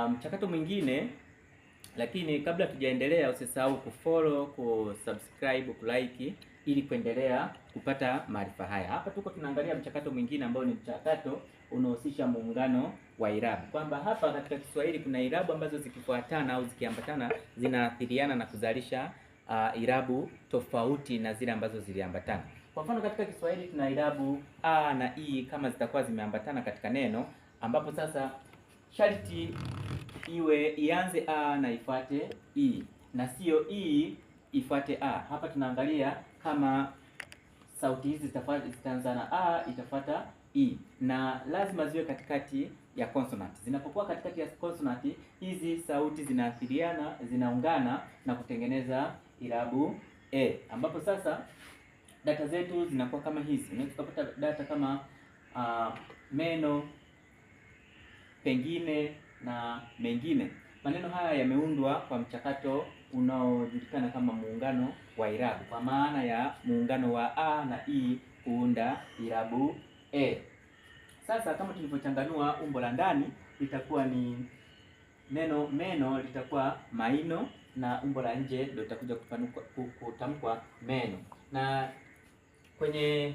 Mchakato mwingine, lakini kabla tujaendelea, usisahau kufollow, kusubscribe, kulike ili kuendelea kupata maarifa haya. Hapa tuko tunaangalia mchakato mwingine ambao ni mchakato unaohusisha muungano wa irabu, kwamba hapa katika Kiswahili kuna irabu ambazo zikifuatana au zikiambatana zinaathiriana na kuzalisha irabu tofauti na zile ambazo ziliambatana. Kwa mfano katika Kiswahili tuna irabu a na i kama zitakuwa zimeambatana katika neno, ambapo sasa sharti iwe ianze a na ifuate i na sio i ifuate a. Hapa tunaangalia kama sauti hizi zitaanza na a itafuata i, na lazima ziwe katikati ya consonant. Zinapokuwa katikati ya consonant, hizi sauti zinaathiriana, zinaungana na kutengeneza irabu e, ambapo sasa data zetu zinakuwa kama hizi. Unaweza kupata data kama meno, pengine na mengine. Maneno haya yameundwa kwa mchakato unaojulikana kama muungano wa irabu, kwa maana ya muungano wa a na i kuunda irabu e. Sasa kama tulivyochanganua, umbo la ndani litakuwa ni neno meno litakuwa maino, na umbo la nje ndio litakuja kutamkwa meno. Na kwenye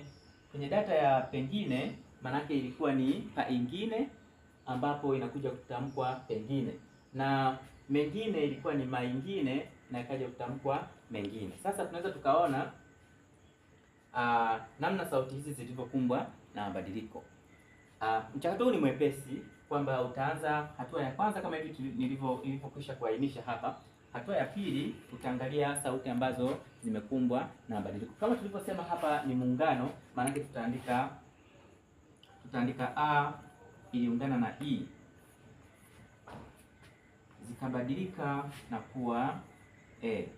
data ya pengine, manake ilikuwa ni paingine, ambapo inakuja kutamkwa pengine, na mengine ilikuwa ni maingine na ikaja kutamkwa mengine. Sasa tunaweza tukaona namna sauti hizi zilivyokumbwa na mabadiliko. Mchakato huu ni mwepesi, kwamba utaanza hatua ya kwanza kama hivi nilivyokwisha kuainisha hapa. Hatua ya pili utaangalia sauti ambazo zimekumbwa na mabadiliko. Kama tulivyosema hapa ni muungano, maanake tutaandika a iliungana na i zikabadilika na kuwa e.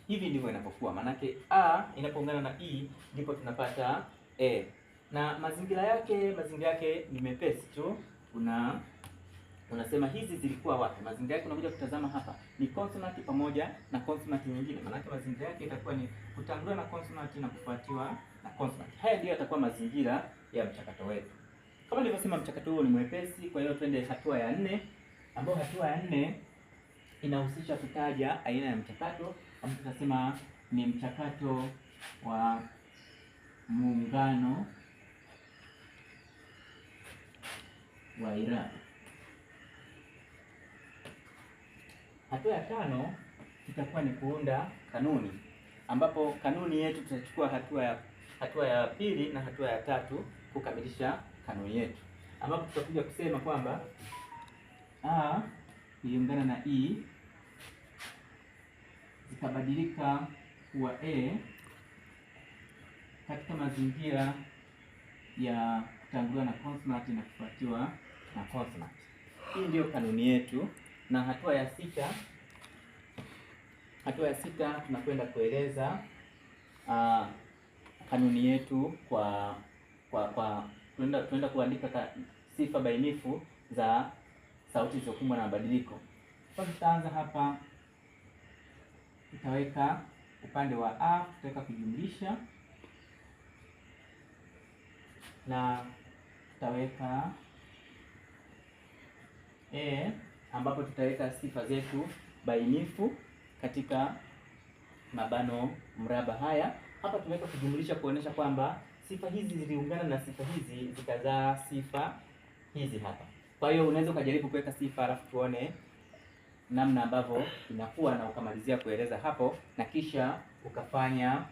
Hivi ndivyo inapokuwa, maanake a inapoungana na i ndipo tunapata e. Na mazingira yake ni mepesi tu. Unasema hizi zilikuwa wapi? Mazingira yake unakuja kutazama hapa ni consonant pamoja na consonant nyingine, maanake mazingira yake itakuwa ni kutanguliwa na consonant na kufuatiwa na consonant. Haya ndiyo yatakuwa mazingira ya mchakato wetu. Kama nilivyosema, mchakato huo ni mwepesi. Kwa hiyo twende hatua ya nne, ambayo hatua ya nne inahusisha kutaja aina ya mchakato, ambapo tunasema ni mchakato wa muungano wa irabu. Hatua ya tano itakuwa ni kuunda kanuni, ambapo kanuni yetu tutachukua hatua ya pili na hatua ya tatu kukamilisha kanuni yetu, ambapo tutakuja kusema kwamba a iliungana na i zikabadilika kuwa e katika mazingira ya kutanguliwa na consonant na kufuatiwa na consonant. Hii ndiyo kanuni yetu. Na hatua ya sita tunakwenda kueleza kanuni yetu kwa tunaenda kuandika sifa bainifu za sauti zilizokumbwa na mabadiliko. Kwa tutaanza hapa, tutaweka upande wa a, tutaweka kujumlisha na tutaweka e, ambapo tutaweka sifa zetu bainifu katika mabano mraba haya. Hapa tumeweka kujumlisha kuonesha kwamba sifa hizi ziliungana na sifa hizi zikazaa sifa hizi hapa. Kwa hiyo unaweza ukajaribu kuweka sifa alafu tuone namna ambavyo inakuwa na ukamalizia kueleza hapo, na kisha ukafanya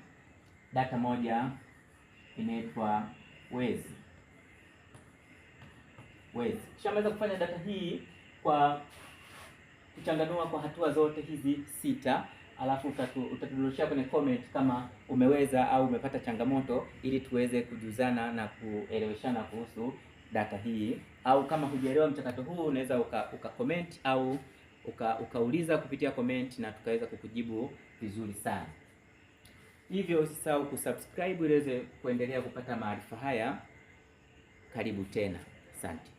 data moja inaitwa wezi. Kisha maweza kufanya data hii kwa kuchanganua kwa hatua zote hizi sita, alafu utatudurushia kwenye comment kama umeweza au umepata changamoto, ili tuweze kujuzana na kueleweshana kuhusu data hii. Au kama hujaelewa mchakato huu unaweza uka comment au ukauliza kupitia comment na tukaweza kukujibu vizuri sana. Hivyo usisahau kusubscribe ili uweze kuendelea kupata maarifa haya. Karibu tena. Asante.